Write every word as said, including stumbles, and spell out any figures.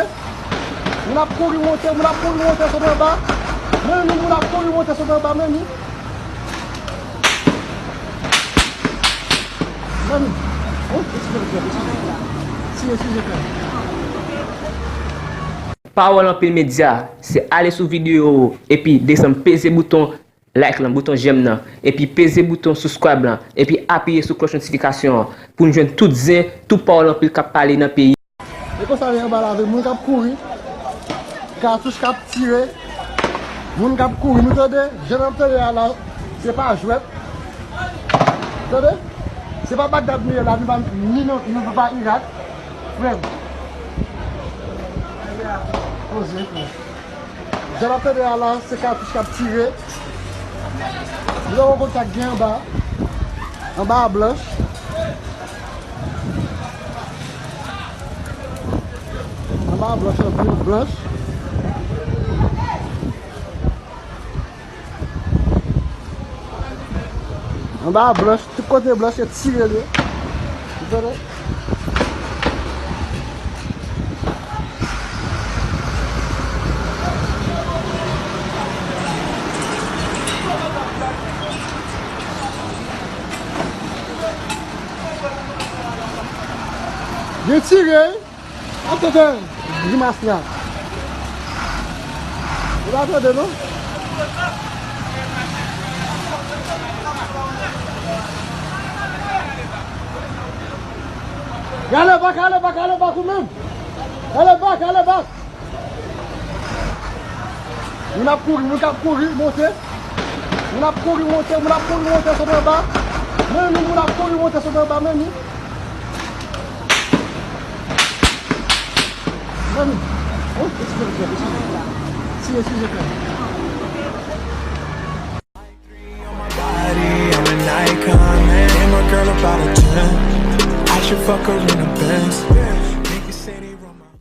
Moun ap kouri monte, moun ap kouri monte sot anba. Men li, moun ap kouri monte sot anba, men li. Men li. Oh, eksplike, eksplike. Siye, siye, frè. Pawòl Anpil Medya, se ale sou videyo epi desann peze bouton like lan, bouton j'aime nan, epi peze bouton subscribe lan, epi apiye sou klòch notifikasyon an pou n jwenn tout zen, tout pawòl anpil k ap pale nan peyi. E konsa li anba lave, moun k ap kouri, katouch k ap tire, moun k ap kouri, nou tande, jan n ap tande a la, se pa jwèt. Tande? Se pa Bagdad nou ye la, nou pa, ni nou, nou pa Irak. Frè m. Poze, frè. Jan n ap tande a la, se katouch k ap tire. Nou pa konn sa k gen anba. Anba a blanch. Anba a blanch, anpil blanch. Anba a blanch, tout kote blanch, se tire l ye. Ou tande? Yo tire. Ap tande grimas la. Ou pa tande non? Ale bak, ale bak, ale bak ou menm. Ale bak, ale bak. Moun ap kouri, moun k ap kouri monte. Moun ap kouri monte, moun ap kouri monte sot anba. Men li, moun ap kouri monte sot anba, men li. Men li. Oh, eksplike, eksplike. Siye, siye, frè. Body, I'm an icon, man. Damn, a girl about a ten. I should fuck her in a Benz.